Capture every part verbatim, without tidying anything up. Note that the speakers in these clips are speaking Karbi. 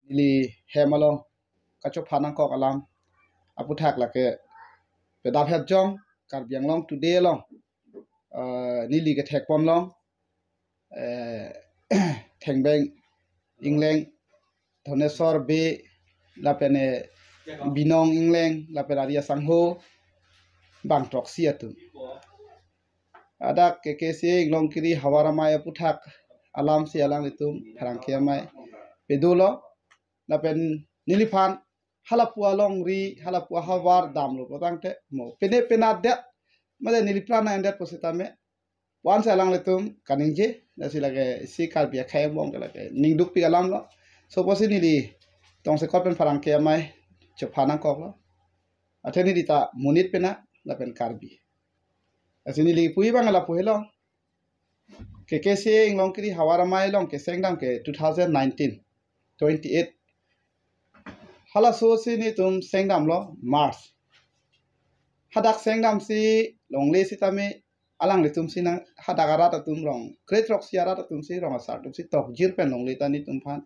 neli hem along kachopha nangkok alam aputhak lake pedap het jong Karbi Anglong Today along, eh, neli kethekpon long, eh, Thengbeng Ingleng, Dhoneswar Bey, lapen, eh, Binong Ingleng, lapen ari asangho bang throksi atum. Hadak K K C A Inglongkiri Havar Amei aputhak alam si alanglitum pherangke amei pedolo. Lapen neliphan halapu alongri, halapu ahavar damlo pulotangte mo pine pinadet, mane neli pran nang-endet pusitame, puan si alanglitum kaningje, lasi lake isi Karbi akhei angbong ke lake ningdukpik alamlo. So pusi neli tongsekot pen pherangke amei chopha nangkoklo. Athe neli ta monit pena lapen Karbi. Lasi neli puji abang lapu helo. K K C A Inglongkiri Havar Amei along keseng dam ke two thousand nineteen, twenty-eight. Halaso si netum seng damlo March. Hadak seng dam si longle sitame alanglitum si nang hadak arat atum rong kre throksi arat atum si rong asar atum si tokjir pen longle ta netum aphan,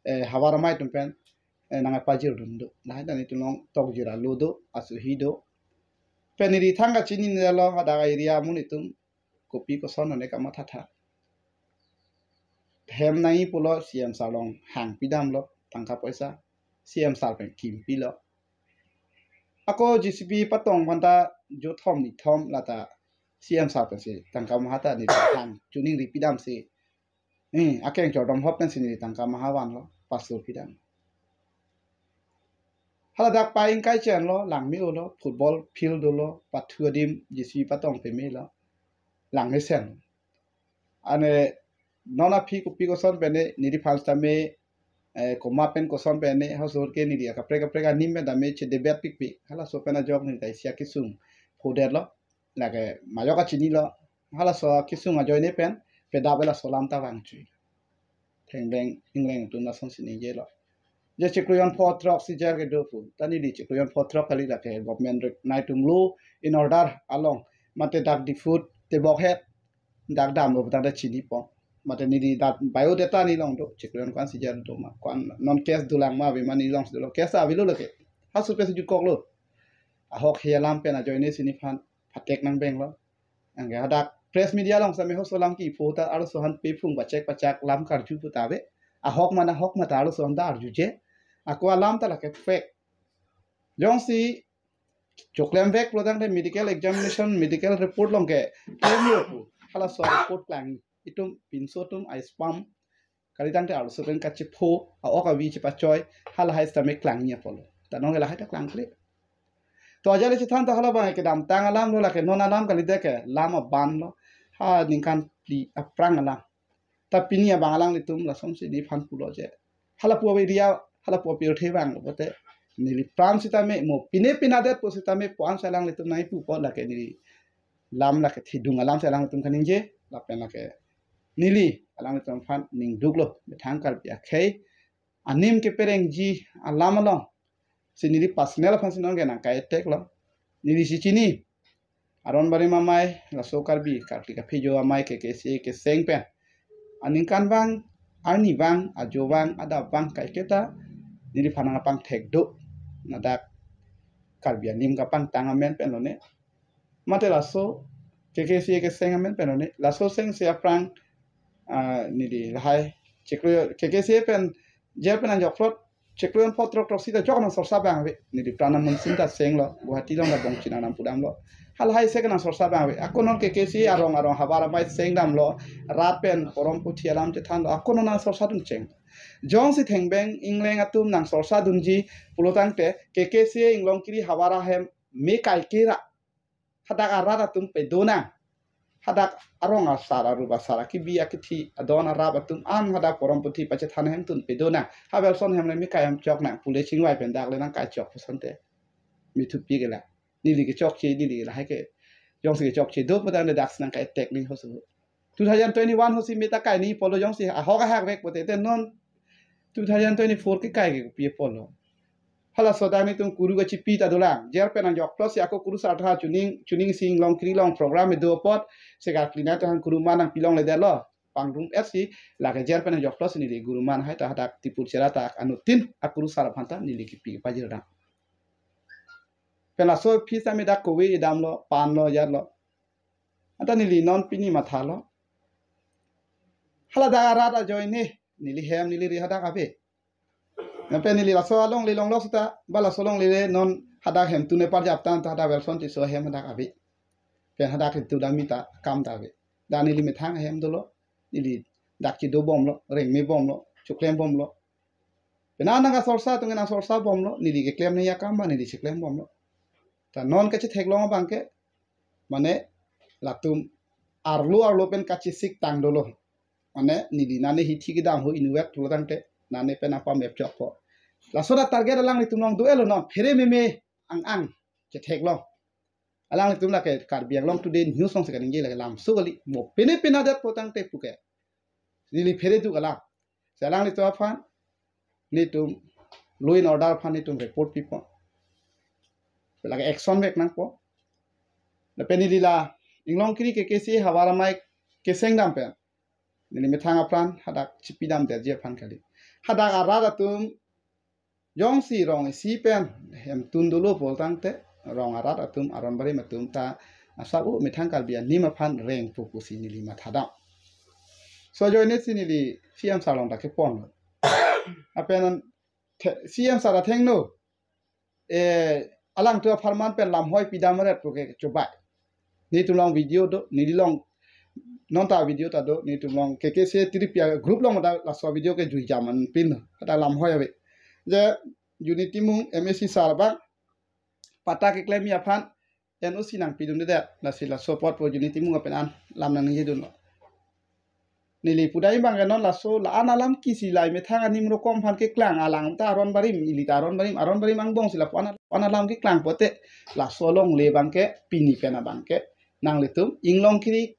eh, Havar Amei atum pen, eh, nangpajirdun do. Lahai ta netum along tokjir alo do, asuhi do. Pen neli thang kachinine lo hadak area amonit atum kopi koson ane kamathatha. Hem nangji pulo C M sir along hang pidamlo tangka poisa. C M sir pen kim pilo. Ako J C B patong aphan ta jothom nithom lata C M sir pensi tangka maha ta neli hang chiningri pidamsi, eh, akeng chordom hop pensi neli tangka maha vanlo, paso pidam. Hala dak pa ingkai chenlo, langme-olo, football field dolo, pathu adim J C B patong pemelo, langmesen. Ane non aphi kopi koson pen ne neliphan sitame, eh, komat pen koson pen ne, halaso ahut ke neli akaprek kaprek anim pen tame chedebet pikpik. Halaso pen ajok neli ta isi akesung phodetlo. Lake majok kachinilo. Halaso akesung ajoine pen pedap laso alam ta vangchui. Thengbeng Ingleng atum lasonsi ningjelo. Je chiklo jon pho throksi jer kedo pu. Ta neli chiklo jon pho throk kali, lake government rek nangtum law and order along, mate dak Diphu tebok het dak damlo putangte chinipo. Mate neli dak biodata neli long do, chiklo jon ko-ansi jer do ma, ko-an non case dolang ma, ave ma neli longsi dolo, case avelo lake. Halaso pensi jutkoklo. Ahok he alam pen ajoine si neliphan phatek nang benglo. Anke hadak press media along sitame halaso alam kepho ta arloso aphan pephung pachek pachak lam karju pu ta ave. Ahok ma nahok ma ta arloso aphan ta arjuje. Ako alam ta lake fake. Jongsi choklemvek pulotangte medical examination, medical report along ke klemlo pu. Halaso report klang. Itum pinso atum ais pam kalitangte arloso pen kachepho, a-ok avi chepachoi, halahai sitame klangji apotlo. Ta nonke lahai ta klangkle. To ajat le chethan ta hala abang kedamtang alamlo, lake non alam kalidet ke lam aban lo. Ha ningkan phli aphrang alam. Ta pini abang alanglitum lasonsi neliphan pulo je, halapu area, halapu apirthe vanglo pote, neli pran sitame mo pine pinadet pusitame puan si alanglitum nangpupo, lake neli lam lake thidung alam si alanglitum kaningje, lapen lake neli alanglitum aphan ningduklo, methang Karbi akhei anim keperengji alam alongsi neli personal aphansi nonke nangkai-attack lo. Neli si chini, aron barim amei, laso Karbi karkli kaphejo amei, K K C A keseng pen aningkan vang, arni vang, ajo vang, adap vang, kaiketa neliphan nangpangthek do. Ladak Karbi anim kapangtang amen pen lone, mate laso K K C A keseng amen pen lone, laso seng si aphrang, ah, neli lahai chiklo K K C A pen jer pen anjok plot chiklo jon pho throk throksi ta jok nang sorsa abang ave. Neli pran amonit sing ta senglo, Guwahati along ta bongchin anam pudamlo. Halahai si ke nang sorsa abang ave. Ako non K K C A arong arong Havar Amei seng damlo, rat pen porom puthi alam chethanlo, ako non nang sorsa dun cheng. Jongsi Thengbeng Ingleng atum nang sorsa dunji pulotangte, K K C A Inglongkiri Havar ahem me kaikera hadak arat atum pedonang. Hadak arong asar, arup asar, akibi akithi adon arap atum an hadak porom puthi pachethan ahemtun pedonang. Havelson hem le me kai hem choknang, pule chingvai pen dak le nangkai chok pu asonte, me thupi ke la. Neli kechokche, neli ke lahai ke. Jongsi kechokche do putangte daksi nangkai-attack neli halaso. Two thousand twenty-one ahut si me ta kai nangji apotlo, jongsi ahok ahak vek pote, te non two thousand twenty-four kekai ke kopi apotlo. Halaso ta netum kuru kachipi ta dolang. Jer pen anjok plot si ako kuru sar tha chuning, chuning si Inglongkiri along program kedo apot, se karkli nangtum aphan kuru ma nangpilongledetlo. pangrum etsi lake jer pen ajok plus neli guru man hai ta hadak Tipul Chera ta anuttin akurusar aphan ta neli kipi pajir dam. Pen laso aphi sami dak kove idam lo, pan lo, yar lo. Anta neli non pini matha lo. Hala dak arat ajoine, neli hem, neli ri hadak ave. Lapen neli laso alongle longlo seta, ba laso alongle le non hadak hemtun eparjap tan ta hadak Wilson Tisso hem hadak ave. Pen hadak itu dami ta kam ta ave. Dan neli methang hem dolo, neli dak chido bomlo, rengme bomlo, choklem bomlo. Pen anang asorsa atum nang sorsa bomlo, neli keklem nangji akam ba neli cheklem bomlo. Ta non kachetheklong abang ke, mane latum arlo arlo pen kachesik tang dolo. Mane neli nane hithi kedam ho inutvet pulo tangte, nane pen apa mep chok po. Laso dak target alanglitum along do-etlo non, phere meme ang ang chetheklong. Alanglitum lake Karbi Anglong Today News along si kaningje lake lamso kali. Mo pene pena dat po tangte puke. Neli phere duk alam. Si alanglitum aphan, netum law and order aphan netum report pipo. Lake action vek nangpo. Lapen neli la Inglongkiri K K C A Havar Amei keseng dam pen neli methang apran hadak chipi dam detji aphan kali. Hadak arat atum jongsi rong isi pen hemtun dolo pulo tangte rong arat atum aron barim atum ta asap u methang Karbi anim aphan rengpo pusi neli matha dam. So ajoine si neli C M sir along ta kepon. Lapen the-, C M sir athengno, eh, alangtum apharman pen lamhoi pidam ret puke chobai. Netum along video do, neli along non ta video ta do, netum along K K C A T D P group along ta laso video ke jui jam an pin, ta lamhoi ave. Je Unity Timung M A C sir abang patta keklemji aphan N O C nangpidunde det, lasi laso apot po Unity Timung apen an lam nangningjedunlo. Neli pudai abang ke non laso la-an alam kisi lai methang anim rokom aphan keklang alang ta aron barim, ili ta aron barim, aron barim angbong si lapu-an, an alam keklang pote laso alongle abang ke pini pen abang ke nanglitum Inglongkiri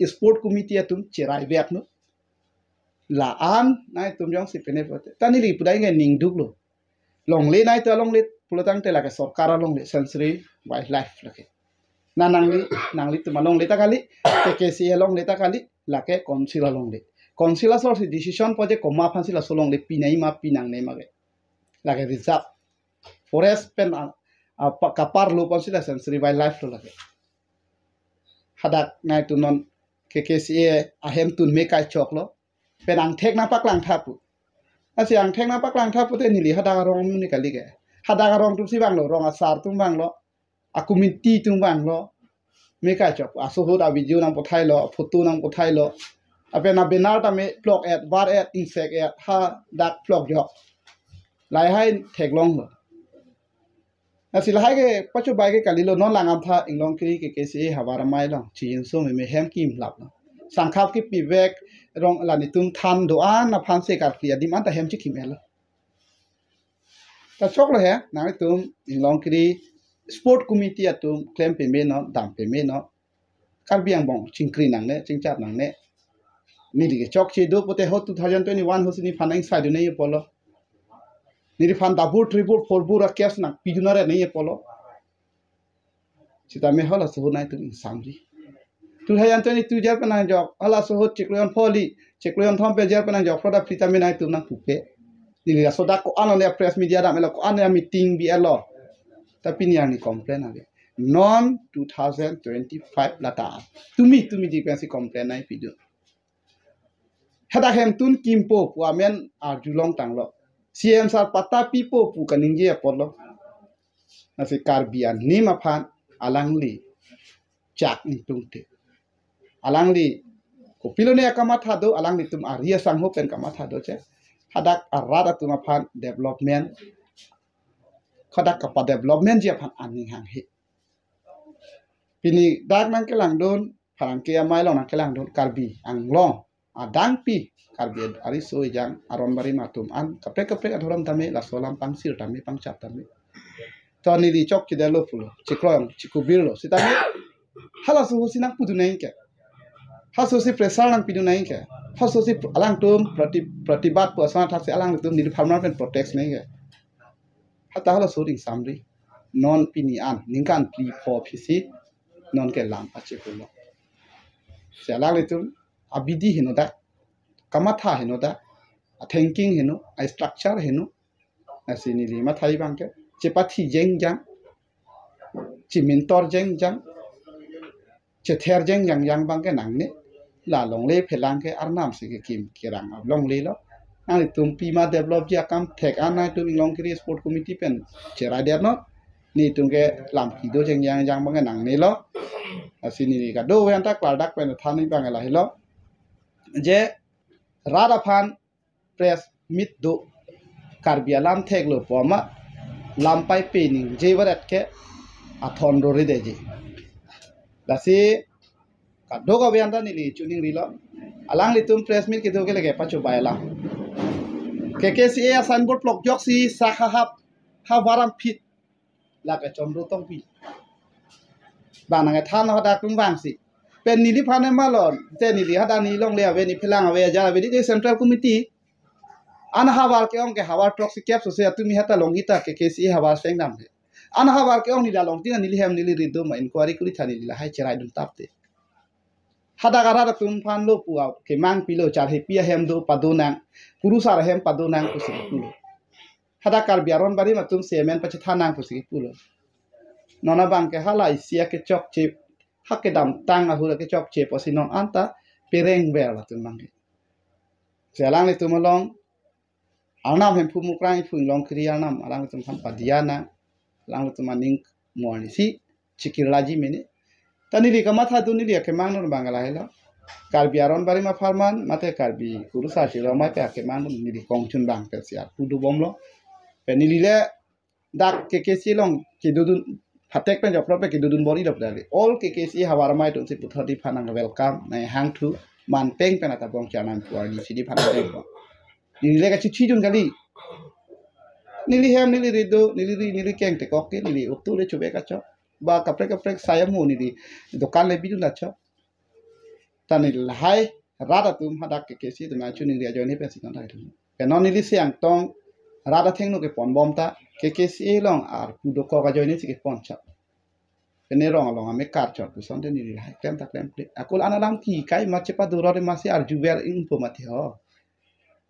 Sport Committee atum cherai vek no. La-an nangtum jongsi pene pote. Ta neli pudai ke ning duklo. Longle nangtum alongle pulo tangte lake sorkar alongle, sanctuary wildlife lake. Na nangli, nanglitum alongle ta kali, K K C A alongle ta kali, lake council alongle. Council asor si decision po je komat aphan si laso alongle pinangji ma pinangne ma ke. Lake reserve. Forest pen a, a, pa-, kapar lo aphan si la sanctuary wildlife lo lake. Hadak nangtum non K K C A ahemtun me kai choklo. Pen angthek nangpaklang tha pu. Lasi angthek nangpaklang tha pute neli hadak arong amonit kali ke. Hadak arong atum si vanglo, rong asar atum vanglo, a committee atum vanglo. Me kai chok, asohot a video nangpathailo, photo nangpathailo. Lapen a banner tame plok et, var et, ingsek et, hadak plok jok. Lahai theklonglo. Lasi lahai ke pachobai ke kalilo, non lang amtha Inglongkiri K K C A Havar Amei along chijinso meme hem kimlaplo. Sangkhap kipi vek rong la netum than do-an aphan se karkli adim anta hem chikim-etlo. Ta choklo he, nangtum Inglongkiri Sport Committee atum klem peme non, dam peme non. Karbi angbong chingkri nangne, chingchap nangne. Neli ke chokche do pote ho two thousand twenty-one ho si nephan nang sai dun nangji apotlo. Nephan double, triple, four bur a case nangpidun nangji apotlo. Sitame halaso ahut nangtum ingsamri. Two thousand twenty-two jer pen nangjok, halaso ahut chiklo jon phli, chiklo jon thom pen jer pen nangjok, prodap sitame nangtum nangpupe. Neli laso dak ko-an le press media dam-etlo, ko-an le meeting bi-etlo. Ta pini arni complain ave. Non two thousand twenty-five lata. Tumi, tumi di pensi complain nangpidun. Hadak hemtun kimpo pu amen arjulong tanglo. C M sir patta pipo pu kaningje apotlo. Lasi Karbi anim aphan alangli chak ingtungte. Alangli kopilone akamatha do, alanglitum ari asangho pen kamatha do che. Hadak arat atum aphan development, hadak kapa development ji aphan aning hanghe. Pini dak nangkelangdun, Pharangke amei along nangkelangdun, Karbi Anglong adangpi, Karbi ariso ejang aron barim atum an kaprek kaprek adhorom tame, laso alam pangsir tame, pangchap tame. To neli chokchedetlo pulo, chikroyong, chikubirlo. Sitame halaso ahut si nangpudun nangji ke. Halaso ahut si pressure nangpidun nangji ke. Halaso ahut si alangtum prati-, pratibad pu ason athak si alangtum neli pharman pen protest nangji ke. Hadak halaso ahut ingsamri. Non pini an, ningkan phli pho phisi, non ke lam pachepulo. Si alanglitum abidi heno dak, kamatha heno dak, a-thinking heno, a-structure heno, lasi neli mathai abangke, chepathi jengjang, chemintor jengjang, chether jengjang abangke nangne. La longle phelang ke Arnam si kekim kerang longle lo. Nanglitum pima developji akam thek an nangtum Inglongkiri Sport Committee pen cherai der non. Netum ke lam kedo jengjang abangke nangne lo. Lasi neli kadokave anta klardak pen than abangke lahelo. Je rat aphan press meet do, Karbi alam theklo pu ma lam paipe ningje varet ke athon rore detji. Lasi kadokave anta neli chuning rilo. Alanglitum press meet kedo ke lake pachobai alam. K K C A a-signboard plok joksi sak hahap havar aphit lake Chandra Tokbi. Bang nangkethan hadak atum vangsi. Pen neliphan malon. Te neli hadak ne longle ave, ne phelang ave, ajar ave, ne Central Committee. An havar ke-ong ke havar throksi kep sose atum heta longji ta K K C A havar sengdam ke. An havar ke-ong neli along tina neli hem neli ri do ma inquiry kuri tha neli lahai cherai dun tap te. Hadak arat atum aphan lo pu a kemang pilo, charhepi ahem do pado nang, kurusar ahem pado nang pusi pulo. Hadak Karbi aron barim atum C M N pachethan nang pusi pulo. Non abangke hala isi akechokche, ha kedamtang ahut akechokche pusi non anta pereng ver latum abangke. Si alanglitum along Arnam Hemphu Mukrang iphu Inglongkiri Arnam alanglitum aphan padiya nang, alanglitum aning muarnisi chikirlaji mene. Ta neli kamatha dun neli akemang dun abang lahelo. Karbi aron barim apharman mate Karbi kurusar chirong mate akemang dun neli kongchun abang pensi arpu dobomlo. Pen neli le dak K K C A along kedodun phatek pen joprot pen kedodun bor-i dok dali. All K K C A havar amei atumsi puthot aphan nang welcome, nang hangthu, manteng pen atabong charnam puar ni sidi phan teng ko. Neli le kachichi dun kali. Neli hem, neli ri do, neli ri, neli keng tekok ke, neli uktu le chubek kachok. Ba kaprek kaprek sayam ho neli dokan le bidun lachok. Ta neli lahai rat atum hadak K K C A atum achu neli ajoine pensi non thai thun. Pen non neli siang tong rat athengno kepon bom ta K K C A along arpu dokok ajoine si kepon chak. Pen ne rong along ame kar chot puson te neli lahai klem ta klem kle. Akul an alam ke kai ma chepadurot ma si arju ver ingpo mati ho.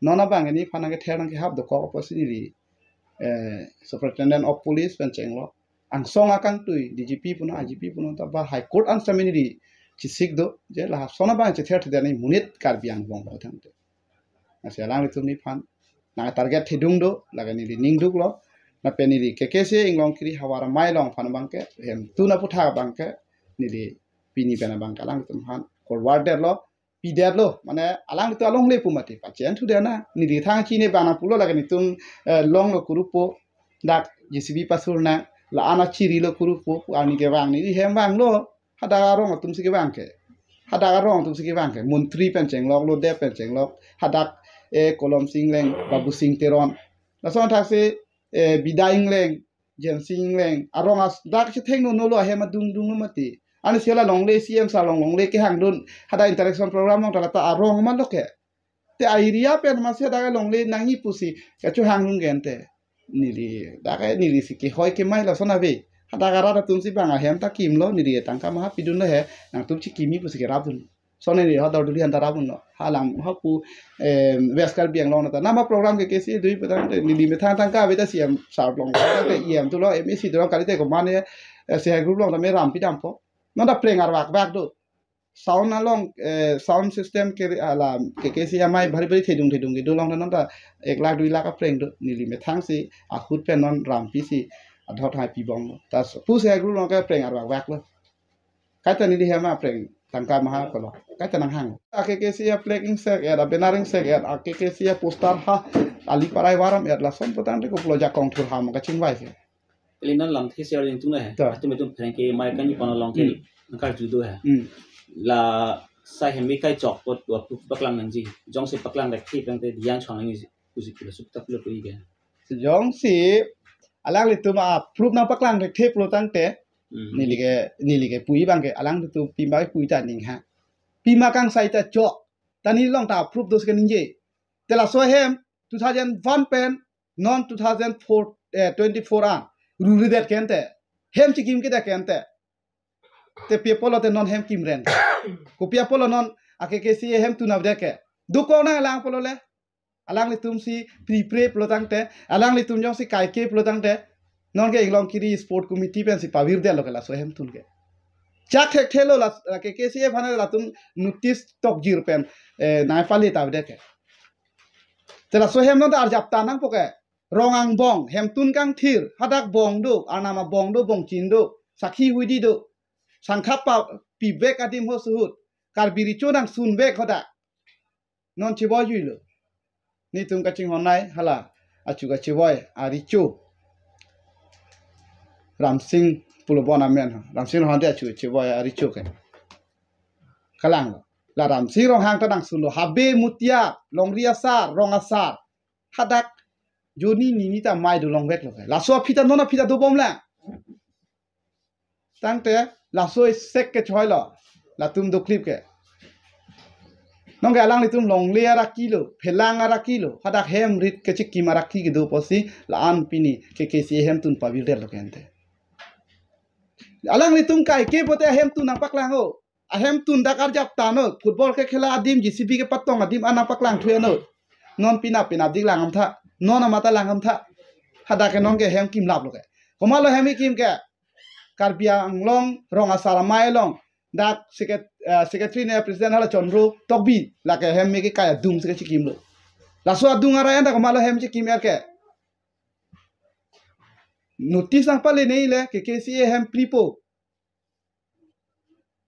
Non abang neliphan nangkether nangkehap dokok apotsi neli, eh, Superintendent of Police pen chenglok, angsong akangtui D G P punon, I G P punon ta ba High Court an sami neli chisik do, je lason abang chether thedani monit Karbi angbong lo tangte. Lasi alanglitum neliphan nang target thedung do, lake neli ning duklo, lapen neli K K C A Inglongkiri havar amei along aphan abangke, hemtun aputhak abangke, neli pini pen abangke alanglitum aphan forward detlo, pidetlo, mane alanglitum alongle pu mati, pachen thu dena, neli thang chini bana pulo lake netum, eh, longlo kurupo, dak J C B pasur na, la-an achirilo kurupo, arni kevang neli hem vanglo, hadak arong atumsi kevang ke, hadak arong atumsi kevang ke, montri pen chenglok, lodep pen chenglok, hadak, eh, Kolom Sing Engleng, Babu Sing Teron, lason thaksi, eh, Bidya Engleng, Jensing Engleng, arong as dak chethengno nolo ahem adung dung mati. Ani sela longle C M sir along longle kehang dun. Hadak interaction program along ta la ta arong ma lo ke. Te a-area pen masi hadak longle nangji pusi kachohang dun gente. Neli, dak neli si kehoi kemai lason ave. Hadak arat atumsi bang ahem ta kimlo, neli tangka maha pidunlo he, nangtum chikimji pusi kerap dun. Sone ni hodor duli hanta rabun no. Halam hapu, eh, West Karbi Anglong nata. Nama program K K C A do-i petang te neli methang tangka ave ta C M sir along ta te E M tu lo, M A C tu lo, kalite ko mane, eh, C I group along ta me ram pidampo. Nonta preng arvak vak do. Sound along, eh, sound system ke ala K K C A amei bhari bhari thedung thedung kedo along nonta ek lakh dui lakh apreng do. Neli methang si ahut pen non rampi si adhot hai pibom. Ta pu C I group along ke preng arvak vak lo. Kaita neli hem apreng tangka maha kolo. Kaita nanghang. A K K C A flag ingsek et, a banner ingsek et, a K K C A poster ha, ali parai varam et, lason petang te koplo jakong thur ham kachingvai ke. Ili non lamthe si arjeng tung he. Ta. Atum atum pherangke mai kan pon along ke Hmm. nangkarju do he. Hmm. La sai hem kai chok pot dua pu paklang nangji. Jongsi paklang rek thi pang te diang chong nangji pusi pulo sup tak pulo pui ke. Jongsi alanglitum a proof nangpaklang thekthe pulo tangte, Hmm. neli ke, neli ke pui abangke alanglitum pima pui ta ning ha. Pima kangsai ta chok. Ta neli along ta proof dos ke ningje. Te laso ahem two thousand one pen non two thousand four, eh, twenty-four an ruridet kente. Hem chikim kita kente. Te pi apotlo te non hem kimren. Kopi apotlo non A K K C A hemtun avedet ke. Dokok nanglang pulo le. Alanglitum si pripre pulo tangte, alanglitum jongsi kaike pulo tangte, nonke Inglongkiri Sport Committee pensi pavirdetlo ke laso hemtun ke. Chak thekthelo la, la K K C A aphan latum notice tokjir pen, eh, nangpale ta avedet ke. Te laso hem non ta arjap ta nangpo ke. Rong angbong, hemtun kangthir, hadak bong do, arnam abong do, bongchin do, sakhi huidi do, sangkhap pa pivek adim ho suhut, Karbi Recho nangsunvek hadak. Non chevoi juilo. Netum kachinghon nai hala achu kachevoi arecho. Ramsing pulo bon amen ha. Ramsing Ronghang te achu kachevoi arecho ke. Kalanglo. La Ramsing Ronghang ta nangsunlo. Habe mutia, longri asar, rong asar. Hadak joni nini ta mai do longveklo ke. Laso aphi ta non aphi ta dobomlang. Tangte laso isek ke choilo. Latum doklip ke. Nonke alanglitum longle araki lo, phelang araki lo, hadak hem rit kechikim araki kedo pusi la-an pini K K C A hemtun pavirdetlo ke ante. Alanglitum kaike pote ahemtun nangpaklang o. Ahemtun dak arjap ta no. Football kekhela adim, J C B kepatong adim an nangpaklang thuya no. Non pina pina dik lang amtha. Non amata lang amtha. Hadak ke nonke hem kimlaplo ke. Komatlo hem ikim ke. Karbi Anglong rong asar amei along dak secret-, eh, secretary ne president hala Chondro Tokbi lake hem me kekai adung si kachikimlo. Laso adung arai anta komatlo hem chikim er ke. Notice nangpale nei le K K C A hem pripo.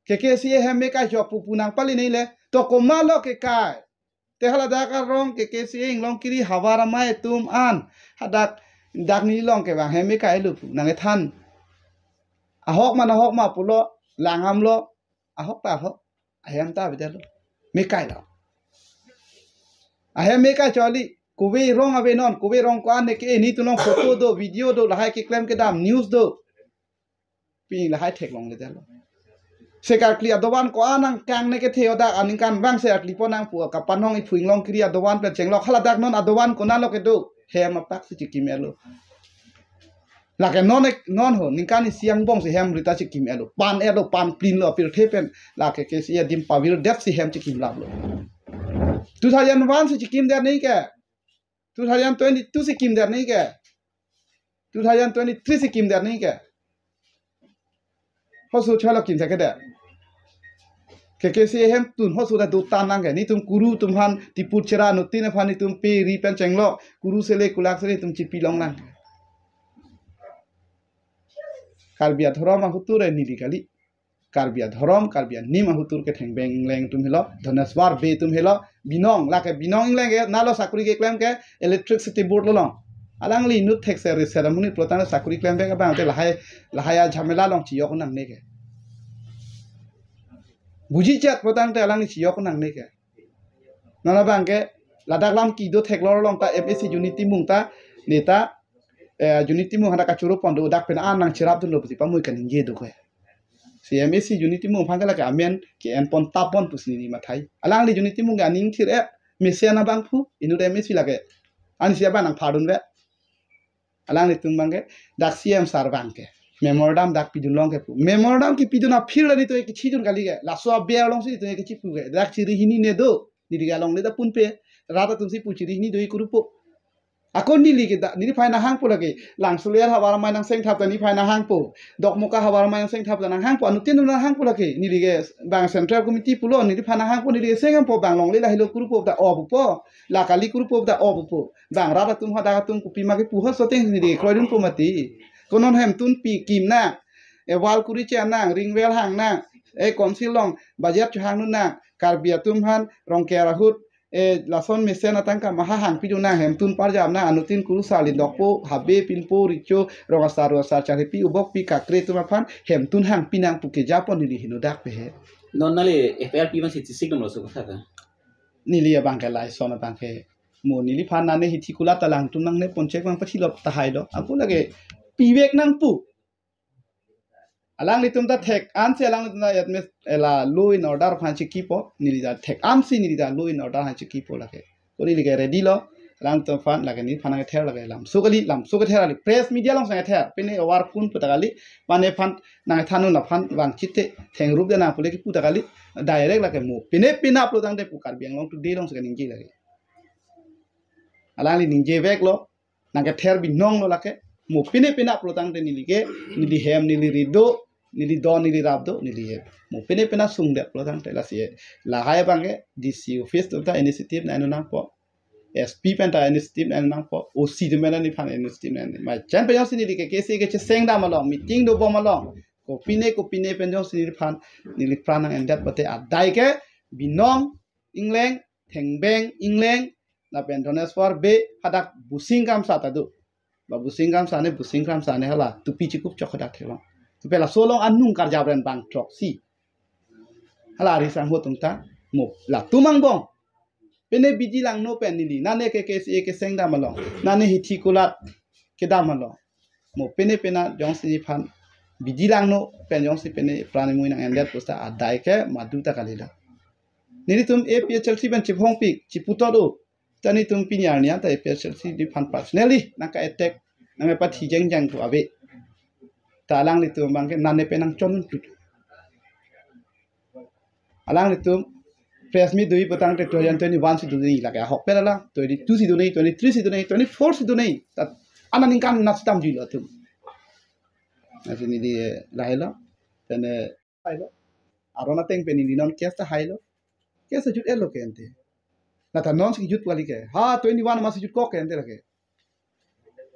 K K C A hem me kai chok pu pu nangpale nei le. To komatlo kekai. Te hala dak arong K K C A Inglongkiri havar amei atum an. Hadak dak nelilong ke bang hem me kai lo pu nangkethan. Ahok ma nahok ma pulo, lang amlo, ahok ta ahok. Ahem ta avedet lo. Me kailo. Ahem me kai choli. Kove rong ave non, kove rong ko-an ne ke, netum along photo do, video do, lahai keklem kedam, news do. Pini lahai theklongledetlo. Se karkli adovan ko-an nangkang ne kethe hadak aningkan vangse arklipon nangpu kapanhong iphu Inglongkiri adovan pen chenglok hala dak non adovan konatlo kedo. Hem apak si chikim-etlo. Lake non ek, non ho, ningkan isi angbong si hem rita chikim-etlo. Pan-etlo, pan plinlo, apirthe pen. Lake K C A adim pavirdet si hem chikimlaplo. Two thousand one si chikimdet nei ke. Two thousand twenty-two si kimdet nei ke. Two thousand twenty-three si kimdet nei ke. Hosu chalo kimthe kedet. K K C A hemtun hosu ta do tan nang ke. Netum kuru atum aphan tipur chera nutin aphan netum pe ri pen chenglok. Kuru sele kulak sele netum chipi longnang. Karbi adhorom ahutur e neli kali. Karbi adhorom, Karbi anim ahutur ke thengbeng leng atum helo, Dhaneswar Bey atum helo, Binong, lake Binong ingleng ke, nalo sakuri keklem ke, electricity board lo long. Alangli inut thekser reser amonit pulo tangte sakuri klem bek abang te lahai, lahai ajhamela along chiyok nangne ke. Buji chat pulo tangte alangli chiyok nangne ke. Non abang ke, ladak lam kedo theklor along ta M A C Unity Mung ta, neta, eh, Unity Mung hana kachoro pon do dak pen an nangcherapdunlo pusi pamui kaningje do ke. Si M A C Unity Mung aphan ke lake amen ke-en pon tap pon pusi neli mathai. Alangli Unity Mung ke aning thir e, mesen abangphu, inut M A C lake. Ansi abang nangphadunve. Alanglitum abang ke, dak C M sir abang ke. Memorandum dak pidun long ke pu. Memorandum kepidun aphi la netum kechidun kali ke. Laso aber along si netum kechipu ke. Dak chiri hini ne do. Neli ke alongle ta punpe. Rat atum si pu chiri hini do-i kurupo. Ako neli ke dak, neliphan nahangpo lake. Langsuliar havar amei nangsengthap ta neliphan nahangpo. Dokmoka havar amei nangsengthap ta nanghangpo. Anuttin nanghangpo lake. Neli ke bang Central Committee pulo. Neliphan nahangpo. Neli ke senghampo bang longle lahelo kurupo ta o pupo. La kali kurupo ta o pupo. Bang rat atum hadak atum kopima kepu ho soteng neli kroidunpo mati. Ko non hemtun pi kimnang. E wall kuri chenang, ring well hangnang. E council along budget chohangdunnang. Karbi atum aphan Rongker ahut, e lason mesen atangka maha hangpidunnang, hemtun parjapnang, anuttin kuru sar lindokpo, habe pinpo, recho, rong asar, rong asar charhepi, ubokpi, kakre atum aphan hemtun hangpinang pu kejapon neli henodak pe he. Non nangli F I R pi man si chisik dam lo so kotha ta. Neli abang ke lason abang ke. Mo neliphan nane hithi kulat ta langtum nangne ponchek abang pathilok tahai do. Ako lake pivek nangpo. Alanglitum ta thek-an si alanglitum ta admit ela law and order aphan chikipo, neli ta thek-an si neli ta law and order aphan chikipo lake. Ko neli ke ready lo, Alangtum aphan lake nephan nangther lake lamso kali, lamso kether kali. Press media along si nangther. Pine awar phun puta kali. Mane phan nangthan un aphan vang chite thengrup de nang pule kipu ta kali. Direct lake mo pine pina pulo tangte pu Karbi Anglong Today along si kaningje lake. Alangli ningjeveklo. Nangkether binong lo lake. Mo pine pina pulo tangte neli ke, neli hem, neli ri do, neli don, neli rap do, neli hem. Mo pine pina sungdet pulo tangte lasi lahai abang ke D C office atum ta initiative nangdun nangpo. S P pen ta initiative nangdun nangpo. O C atum pen ta nephan initiative nangdun. Mai chen pen jongsi neli ke K C A kecheseng dam along, meeting dobom along, kopine kopine pen jongsi neliphan, neliphan nang-endet pute adai ke binong ingleng, thengbeng ingleng, lapen Dhaneswar Bey, hadak Busing Kramsa ta do. Ba Busing Kramsa ne, Busing Kramsa ne hala tupi chikup chok hadak theklong. Tupe laso along anung karjap ren bang throk si. Hala ari sangho atum ta mo latum angbong. Pine bidi langno pen neli, nane ke K C A keseng dam along, nane hithi kulat kedam along. Mo pine pina jongsi nephan bidi langno pen jongsi pine prani mui nang-endet puta adai ke madu ta kalilo. Nelitum A P H L C pen chiphongpik, chiputot o. Ta netum pini arni an ta A P H L C nephan personally nangka-attack, nangpathi jengjang pu ave. Ta alanglitum abang ke nane pen nangchon tut. Alanglitum press meet doji pulo tangte two thousand twenty-one si do nangji lake, ahok pen alang twenty-two si do nangji, twenty-three si do nangji, twenty-four si do nangji. Ta ana ningkan na sitame juilo atum. Lasi neli lahelo. Tene lahelo. Aron ateng pen neli non case ta hailo. Case jut-etlo ke ante. Na ta non si jut pu kali ke. Ha, twenty-one ma si jutkok ke ante lake.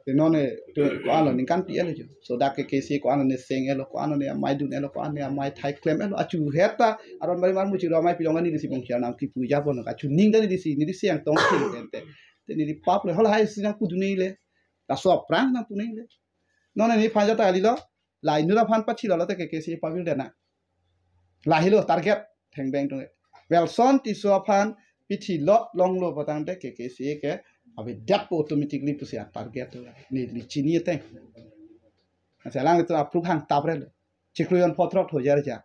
Te non e, tu, ko-anlo ningkan pi-etlo jo. So dak ke K C A ko-anlo ne seng-etlo, ko-anlo ne amei dun-etlo, ko-anlo ne amei thai klem-etlo. Achu het ta, aron bari mar muchiro amei pilong ani disi bong siar nam kipu japo no. Achu ning ta neli si, neli si angtong si lo ke ante. Te neli pap le, halahai si nangpu dun nangji le. Laso aphrang nangpu nangji le. Non e nephan jata kalilo. La inut aphan pachilo lote K K C A pavirdet nang. Lahelo target thengbeng atum. Welson Tisso aphan pithi lot longlo pulo tangte K K C A ke avedet po automatically pusi a target do. Neli chini ateng. Lasi alanglitum approve hang tap relo. Chiklo jon pho throk tho jer ja.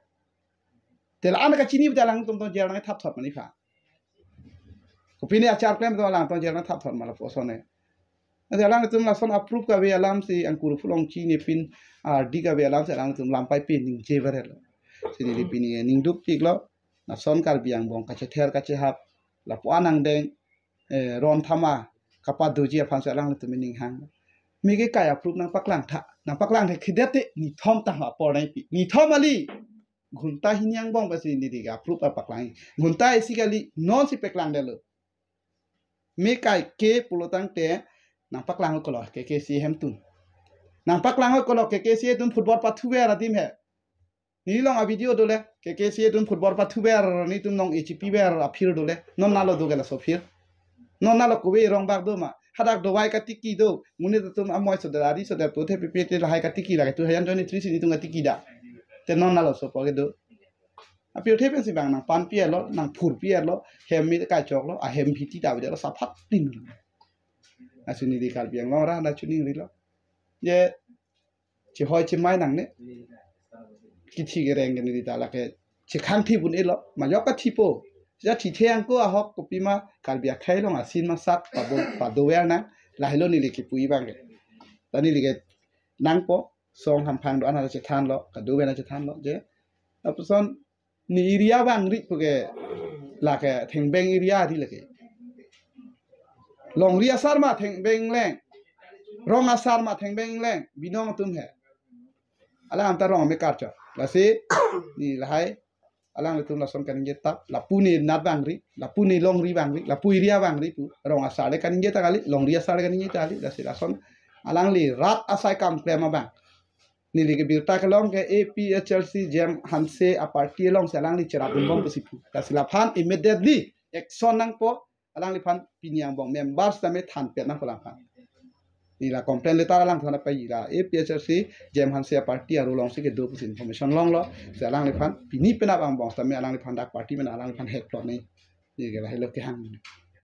Te la-an kachini puta alangtum tong jer nangthap thot ma nephan. Kopine achar klem atum alangtum jer nangthap thot ma lapuson e. Lasi alangtum lason approve kave alam si Angkur Phulongchi ne pin ardi kave alam si alangtum lam paipe ningje verlo. Si neli pini ningdukpiklo. Lason Karbi angbong kachether kachehap, lapu-an angdeng, eh, ron thama kapadoji aphan si alangtum ning hang. Meke kai approve nangpaklang tha, nangpaklang the khidet te nithom tang apor nangpi. Nithom kali. Ghunta hini angbong pensi neli ke approve apaklang. Ghunta isi kali, non si paklangdetlo. Me kaike pulo tangte nangpaklang kolo K K C A hemtun. Nangpaklang kolo K K C A atum football pathuver adim he. Nelilong a video dole, K K C A atum football pathuver, netum nong-e chipiver aphir dole. Non nalo do ke laso aphir. Non nalo kove rongbak do ma. Hadak dovai katiki do. Monit atum amoi sodet ari sodet puthe pipi te lahai katiki lake two thousand twenty-three si netum katiki da. Te non nalo sopo ke do. Apirthe pensi bang nangpanpi-etlo, nangphurpi-etlo, hem mi kachoklo, ahem phiti ta avedetlo, saphat tin. Lasi neli Karbi Anglong arat na chuning rilo. Je, chehoi chemai nangne. Kithi kereng ke neli ta lake chekhang thi pun-etlo, majok kathipo. Ja thithe angko ahok kopima Karbi akhei along asin masak pabo, padover nang, lahelo neli kipu abang ke. Ta neli ke nangpo, song hamphang do-an chethanlo, kadover nang chethanlo, je. Lapuson ne area abang ri pu ke lake thengbeng area ri lake. Longri asar ma thengbeng ingleng. Rong asar ma thengbeng ingleng. Binong atum he. Alang anta rong me karcho. Lasi ne lahai. Alanglitum lason kaningje tap. Lapu ne nat abang ri. Lapu ne longri abang ri. Lapu area abang ri pu. Rong asar le kaningje ta kali. Longri asar le kaningje ta kali. Lasi lason alangli rat asai kam klem abang. Neli ke birta kelong ke A P H L C J M Hanse a party along si alangli cherap dunbom pusi pu. Lasi laphan immediately action nangpo, alangliphan pini angbong members tame thanpet nangpo alangphan. Neli la complaint letter alangphan apai la A P H L C J M Hanse a party aru along si kedo pusi information longlo. Si alangliphan pini penap angbong tame alangliphan dak party mena alangliphan hek plot ni. Neli ke lahelo kehang.